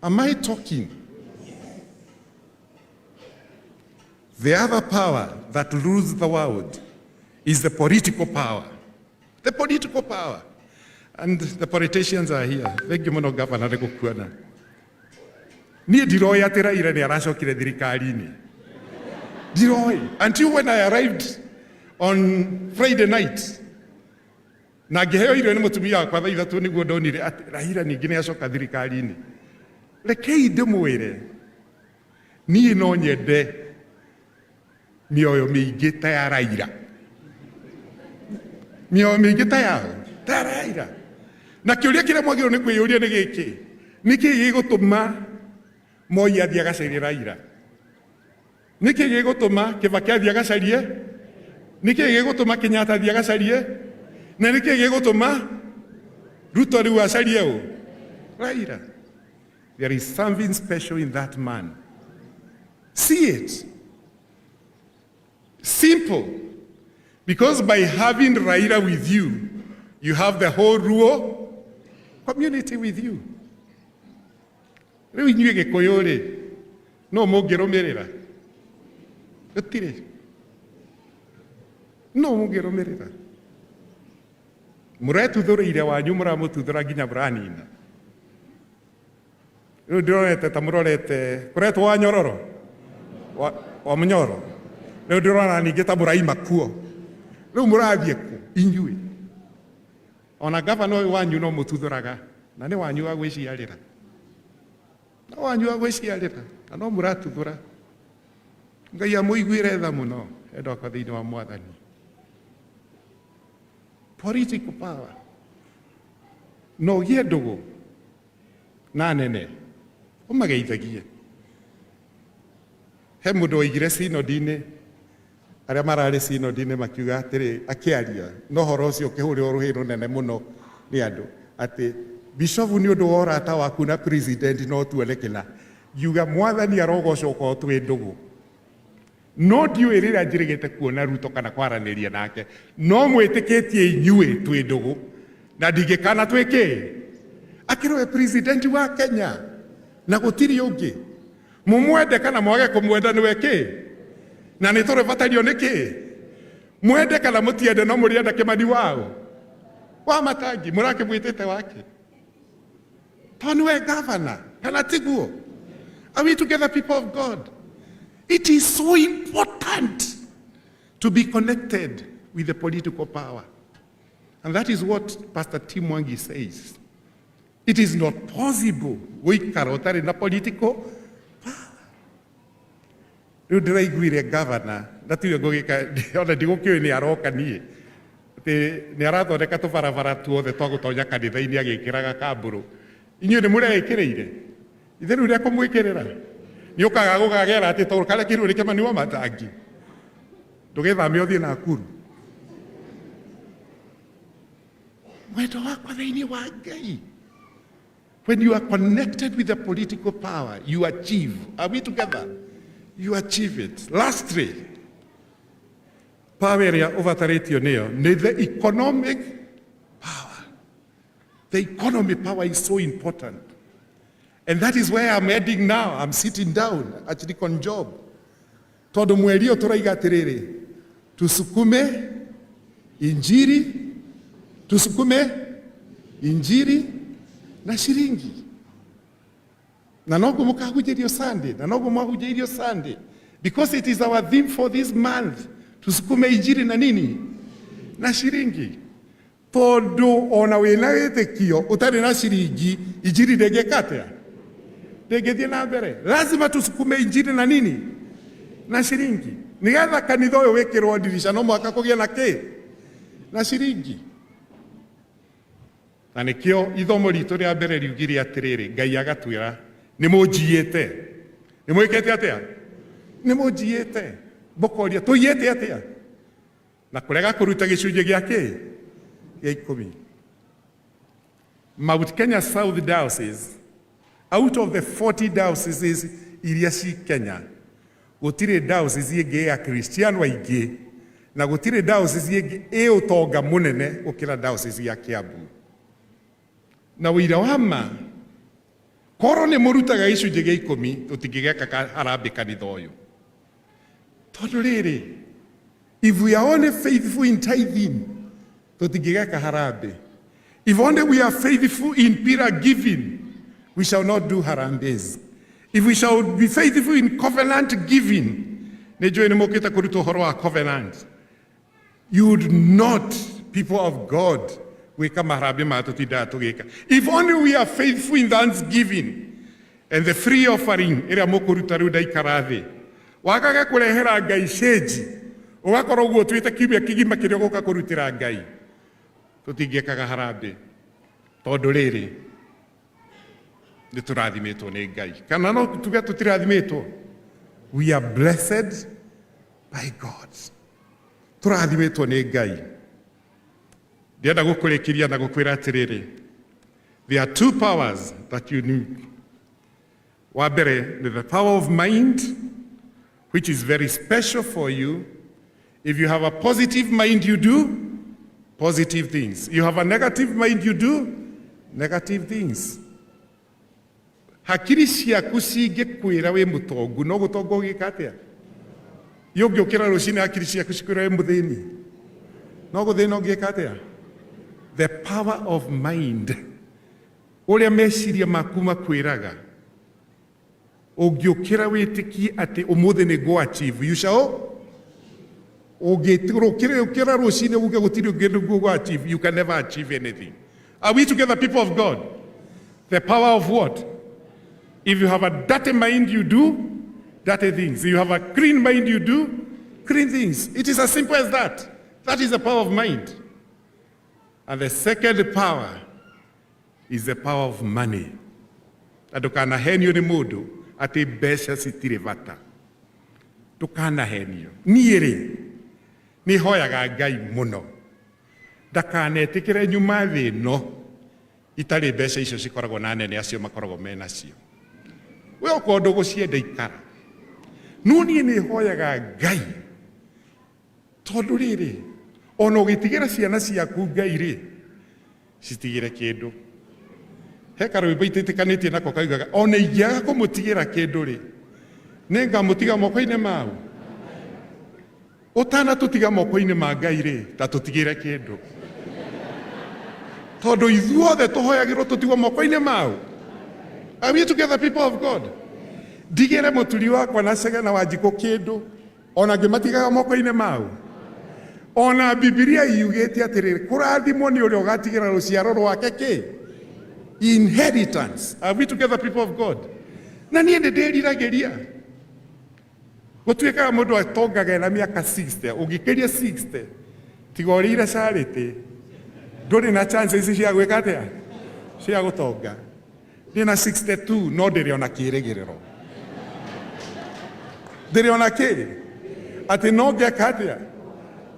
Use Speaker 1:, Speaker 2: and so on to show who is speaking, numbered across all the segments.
Speaker 1: Am I talking? The other power that rules the world is the political power. The political power. And the politicians are here. Thank you mũno, Governor, nĩ gũkuona. Niĩ ndiroĩ atĩ Raila nĩ aracokire thirikari-inĩ. Ndiroĩ. Until when I arrived on Friday night, na ngĩheo irio nĩ mũtumia wakwa thaa 3 nĩguo ndonire atĩ Raila ningĩ nĩ acoka thirikari-inĩ. Rekei ndĩmwĩre, niĩ no nyende mĩoyo mĩingĩ ta ya Raila, mĩoyo mĩingĩ ta yao, ta ya Raila. Na kĩũria kĩrĩa mwagĩrĩirwo nĩ kwĩyũria nĩ gĩkĩ: nĩkĩ gĩgũtũma Moi athiĩ agacarie Raila? Nĩkĩ gĩgũtũma Kibaki athiĩ agacarie? Nĩkĩ gĩgũtũma Kenyatta athiĩ agacarie? Na nĩkĩ gĩgũtũma Ruto rĩu acarie ũ? Raila. There is something special in that man. See it. Simple. Because by having Raila with you, you have the whole Luo community with you. Rĩu inyuĩ Gĩkũyũ rĩ, no mũngĩrũmĩrĩra? Gũtirĩ. No mũngĩrũmĩrĩra? Mũretuthũrĩire wanyu, mũramũtuthũra nginya mũranina. Rĩu ndĩronete ta mũrorete kũretwo wa nyororo wa mũnyoro. Rĩu ndĩrona ningĩ ta mũraima kuo. Rĩu mũrathiĩ kũ inyuĩ? Ona gavana ũyũ wanyu no mũtuthũraga, na nĩ wanyu wa gwĩciarĩra, no wanyu wa gwĩciarĩra, na no mũratuthũra. Ngai amũiguĩre tha mũno, endwa akwa thĩinĩ wa Mwathani. Political power, no ũgĩe ndũgũ na anene ũmageithagie. He mũndũ waigire synod-inĩ, arĩa mararĩ synod-inĩ makiuga atĩrĩ, akĩaria na ũhoro ũcio ũkĩhũrĩrwo rũhĩ rũnene mũno nĩ andũ, atĩ bishofu, nĩ ũndũ wa ũrata waku na president no tuone kĩna. Ngiuga Mwathani arogocwo korwo twĩ ndũgũ, no ndiũĩ rĩrĩa njĩrĩgĩte kuona Ruto kana kwaranĩria nake, no mwĩtĩkĩtie inyuĩ twĩ ndũgũ na ndingĩkana twĩ kĩ akĩrĩ we president wa Kenya na gũtirĩ ũngĩ. Mũmwende kana mwage kũmwenda, nĩwe kĩ na nĩ tũrĩbatario nĩ kĩ. Mwende kana mũtiende, no mũrĩenda Kĩmani wao wa Matangi mũrakĩmwĩtĩte wake tondũ nĩwe gavana, kana tiguo? Are we together, people of God? It is so important to be connected with the political power, and that is what Pastor T. Mwangi says. It is not possible gũikara ũtarĩ na political power. Rĩu ndĩraiguire gavana na tiwe ngũgĩka, ona ndigũkĩũĩ nĩ aroka niĩ, atĩ nĩ arathondeka tũbarabara tuothe twa gũtonya kanitha-inĩ agĩkĩraga kambũrũ. Inyuĩ nĩ mũreĩkĩrĩire ithe rĩu rĩa kũmwĩkĩrĩra nĩ ũkaga gũkagera atĩ tondũ karekĩrwo nĩ Kĩmani wa Matangi, ndũgĩthame ũthiĩ Nakuru. Mwendo wakwa thĩinĩ wa Ngai, when you are connected with the political power, you achieve. Are we together? You achieve it. Lastly, power ĩrĩa ũbatarĩtio nĩyo nĩ the economic power. The economy power is so important, and that is where I'm heading now. I'm sitting down, Archdeacon Job, tondũ mweri ũyũ tũraiga atĩrĩrĩ, tusukume injiri, tusukume injiri na ciringi. Na noguo mũkahunjĩrio Sunday, na noguo mwahunjĩirio Sunday, because it is our theme for this month, tusukume injiri na nini? Na ciringi. Tondũ ona wĩna wĩtĩkio ũtarĩ na ciringi, injiri ndĩngĩka atĩa? Ndĩngĩthiĩ na mbere. Lazima tusukume injiri na nini? Na ciringi. Nĩgetha kanitha ũyũ wĩkĩrwo ndirica, no mũhaka kũgĩe na kĩ? Na ciringi. Na nĩkĩo ithomo ritũ rĩa mbere riugire atĩrĩrĩ, Ngai agatwĩra, nĩ mũnjiyĩte. Nĩ mwĩkĩte atĩa? Nĩ mũnjiyĩte. Mũkoria, tũiyĩte atĩa? Na kũrega kũruta gĩcunjĩ gĩa kĩ? Gĩa 10. Mount Kenya South Diocese, out of the 40 dioceses iria ci Kenya, gũtirĩ diocese ĩngĩ ya Kristiano aingĩ na gũtirĩ diocese ĩngĩ ĩ ũtonga mũnene gũkĩra diocese ya Kiambu. Na ũira wa ma Korwo nĩ mũrutaga gĩcunjĩ gĩa ikũmi, tũtingĩgeka harambĩ kanitha ũyũ. Tondũ rĩrĩ, if we are only faithful in tithing, tũtingĩgeka harambĩ. If only we are faithful in pillar giving, we shall not do harambes. If we shall be faithful in covenant giving, nĩ njũĩ nĩ mũkĩte kũrutwo ũhoro wa covenant. You would not, people of God, gwĩka maharambĩ maya tũtindaga tũgĩka. If only we are faithful in thanksgiving and the free offering ĩrĩa mũkũruta rĩu ndaikara thĩ. Wagage kũrehera Ngai cĩnji, ũgakorwo ũguo ũtuĩte kiumia kĩgima kĩrĩa ũgũka kũrutĩra Ngai. Tũtingĩkaga harambĩ tondũ rĩrĩ nĩ tũrathimĩtwo nĩ Ngai. Kana no tuge tũtirathimĩtwo? We are blessed by God. Tũrathimĩtwo nĩ Ngai. Ndĩrenda gũkũrĩkĩria na gũkwĩra atĩrĩrĩ, there are two powers that you need. Wa mbere nĩ the power of mind, which is very special for you. If you have a positive mind, you do positive things. You have a negative mind, you do negative things. Hakiri ciaku cingĩkwĩra wĩ mũtongu, no gũtonga ũgĩka atĩa? Ũngĩũkĩra rũcinĩ hakiri ciaku cikwĩra wĩ mũthĩni, no gũthĩna ũngĩka atĩa? The power of mind, ũrĩa meciria maku makwĩraga. Ũngĩũkĩra wĩtĩkie atĩ ũmũthĩ nĩ ngũ achieve, you shall. Ũngĩũkĩra rũcinĩ uge gũtirĩ ũngĩ ngũ achieve, you can never achieve anything. Are we together, people of God? The power of what? If you have a dirty mind, you do dirty things. If you have a clean mind, you do clean things. It is as simple as that. That is the power of mind. And the second power is the power of money. Na ndũkanahenio nĩ mũndũ atĩ mbeca citirĩ bata. Ndũkanahenio. Niĩ rĩ, nĩ hoyaga Ngai mũno ndakanetĩkĩre nyuma thĩ ĩno itarĩ mbeca icio cikoragwo na anene acio makoragwo menacio. We okorwo ndũgũcienda ikara. No niĩ nĩ hoyaga Ngai tondũ rĩrĩ, ona ũgĩtigĩra ciana ciaku Ngai rĩ, citigĩre kĩndũ. He karwĩmbo itĩtĩkanĩtie nako kaugaga ona ingĩaga kũmũtigĩra kĩndũ rĩ, nĩ ngamũtiga moko-inĩ mau. Ũtanatũtiga moko-inĩ ma Ngai rĩ, ta tũtigĩre kĩndũ. Tondũ ithuothe tũhoyagĩrwo tũtigwo moko-inĩ mau. Are we together, people of God? Ndigĩre mũturi wakwa na Chege na Wanjikũ kĩndũ, ona ngĩmatigaga moko-inĩ mau. Ona Bibilia yugĩte atĩrĩrĩ, kũrathimwo nĩ ũrĩa ũgatigĩra rũciaro rwake kĩ? Inheritance. Are we together, people of God? Na niĩ nĩ ndĩriragĩria gũtuĩkaga mũndũ atongaga na mĩaka 60, ũngĩkĩria 60 tiga ũrĩire charity, ndũrĩ na chances cia gwĩka atĩa, cia gũtonga. Ndĩ na 62 no ndĩrĩ ona kĩrĩgĩrĩro, ndĩrĩ ona kĩ atĩ no ngeka atĩa.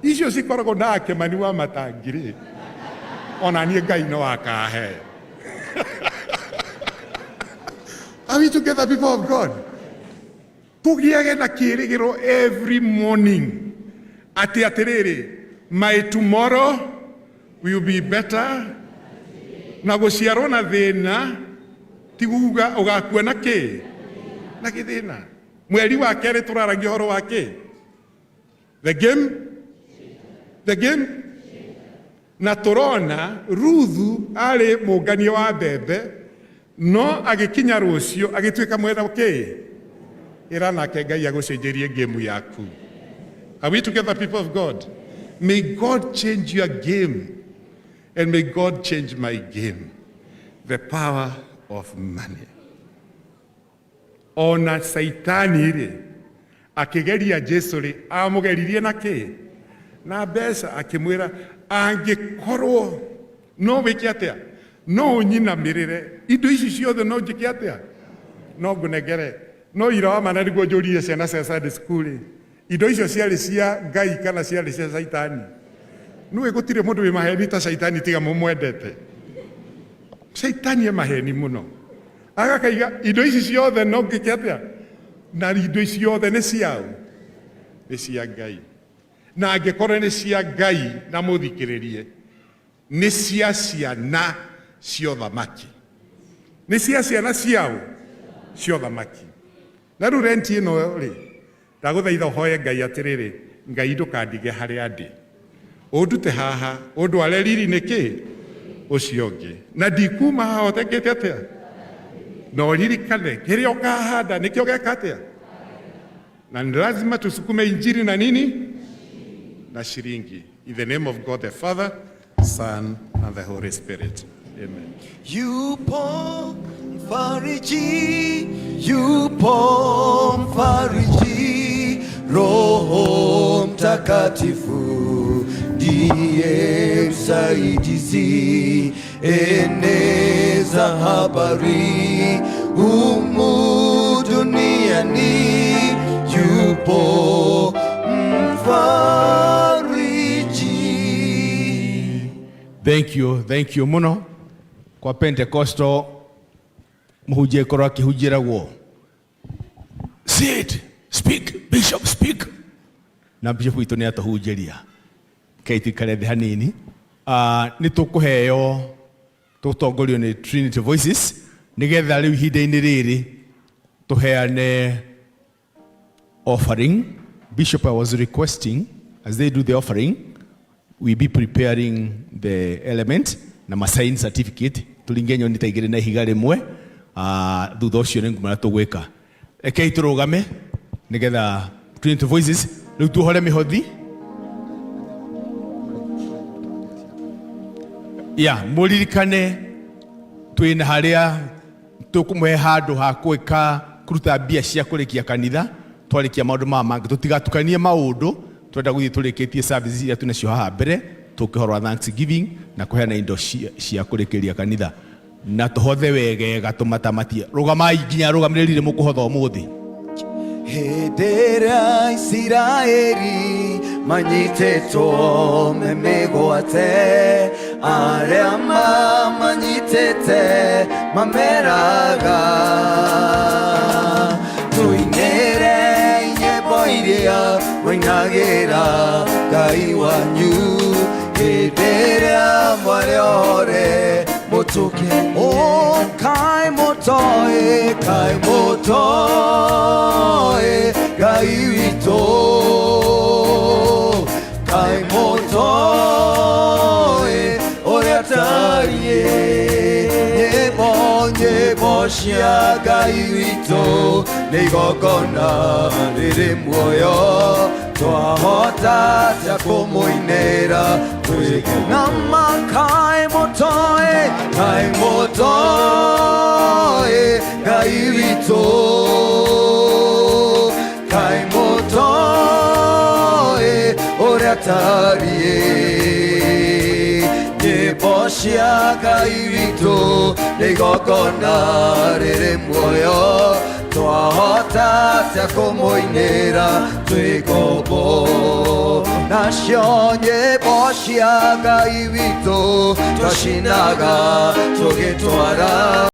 Speaker 1: Icio cikoragwo na akĩmani wa matangi rĩ, ona niĩ Ngai no akahe. Are we together, people of God? Tũgĩage na kĩrĩgĩro every morning atĩ atĩrĩrĩ, my tomorrow will be better. Na gũciarwo na thĩna ti kuga ũgakua na kĩ na gĩthĩna. Mweri wa kerĩ tũraragia ũhoro wa kĩ? The game, the game. Na tũrona Ruthu arĩ mũngania wa mbembe, no agĩkinya rũciũ agĩtuĩka mwena kĩ. Ĩra nake Ngai agũcenjerie game yaku. Are we together, people of God? May God change your game, and may God change my game. The power of money. Ona Saitani rĩ, akĩgeria Jesu rĩ, amũgeririe na kĩ? Na mbeca. Akĩmwĩra, angĩkorwo no wĩke atĩa, no ũnyinamĩrĩre, indo ici ciothe no njĩke atĩa, no ngũnengere. No ira wa mana nĩguo njũririe ciana cia Sunday school rĩ, indo icio ciarĩ cia Ngai kana ciarĩ cia Saitani? Nĩũĩ gũtirĩ mũndũ wĩ maheni ta Saitani tiga mũmwendete. Saitani e maheni mũno. Agakaiga indo ici ciothe no ngĩke atĩa, na indo ici ciothe nĩ ciao, nĩ cia Ngai. Na angĩkorwo nĩ cia Ngai, na mũthikĩrĩrie, nĩ cia ciana cia ũthamaki. Nĩ cia ciana ciao cia ũthamaki. Na rĩu renti ĩno rĩ, ndagũthaitha ũhoe Ngai atĩrĩrĩ, Ngai ndũkandige harĩa ndĩ, ũndute haha ũndware riri nĩkĩ ũcio ũngĩ, na ndikuma haha ũtekĩte atĩa. Na ũririkane kĩrĩa ũkahanda nĩkĩo geka atĩa, na ni lazima tusukume injili na nini na shilingi. In the name of God the Father, Son and the Holy Spirit. Amen.
Speaker 2: Yupo mfariji, yupo mfariji, Roho Mtakatifu ndiye msaidizi, eneza habari humu duniani, yupo mfariji.
Speaker 3: Thank you, thank you muno kwa Pentecostal muhunjia ikorwo akihunjĩragwo sit speak bishop speak na bishop witũ nĩ atũhunjĩria kei tuikare thĩ hanini. Nĩ tũkũheo tũtongorio nĩ Trinity Voices nĩgetha rĩu ihinda-inĩ rĩrĩ tũheane offering. Bishop, I was requesting as they do the offering, we be preparing the element na masign certificate turinge nyoni ta igĩrĩ na ihiga rĩmwe. Thutha ũcio nĩ ngumana tũgwĩka. Rekei tũrũgame nĩgetha Trinity Voices rĩu tuohore mĩhothi ya mũririkane twĩna harĩa tũkũmũhe handũ ha gwĩka kũruta mbia cia kũrĩkia kanitha twarĩkia maũndũ maya mangĩ tũtigatukanie maũndũ twenda gũthiĩ tũrĩkĩtie services iria twĩnacio haha mbere tũkĩhoro wa thanksgiving na kũheana indo cia kũrĩkĩria kanitha na tũhothe wegega tũmatamatie rũgamai nginya rũgamĩrĩri mũkũhotha ũmũthĩ.
Speaker 2: Hĩndĩ ĩrĩa Isiraeli manyitĩtwo me mĩgwate, arĩa mamanyitĩte mameraga, tũinĩre nyĩmbo iria mũinagĩra Ngai wanyu hĩndĩ ĩrĩa mwarĩ ore mũtũke. Oh, kaĩ mũtoĩ, kaĩ mũtoĩ Ngai witũ, kaĩ mũtoĩ ũrĩa tariĩ. Nyĩmbo, nyĩmbo cia Ngai witũ nĩ igongona rĩrĩ muoyo, twahota atĩa kũmũinĩra na makaĩ mũtoĩ, kaĩ mũtoĩ Ngai witũ, kaĩ mũtoĩ ũrĩa tariĩ. Nyĩmbo cia Ngai witũ nĩ igongona rĩrĩ muoyo, twahota atĩa kũmũinĩra twĩ ngombo. Nacio nyĩmbo cia Ngai witũ twacinaga tũgĩtwara.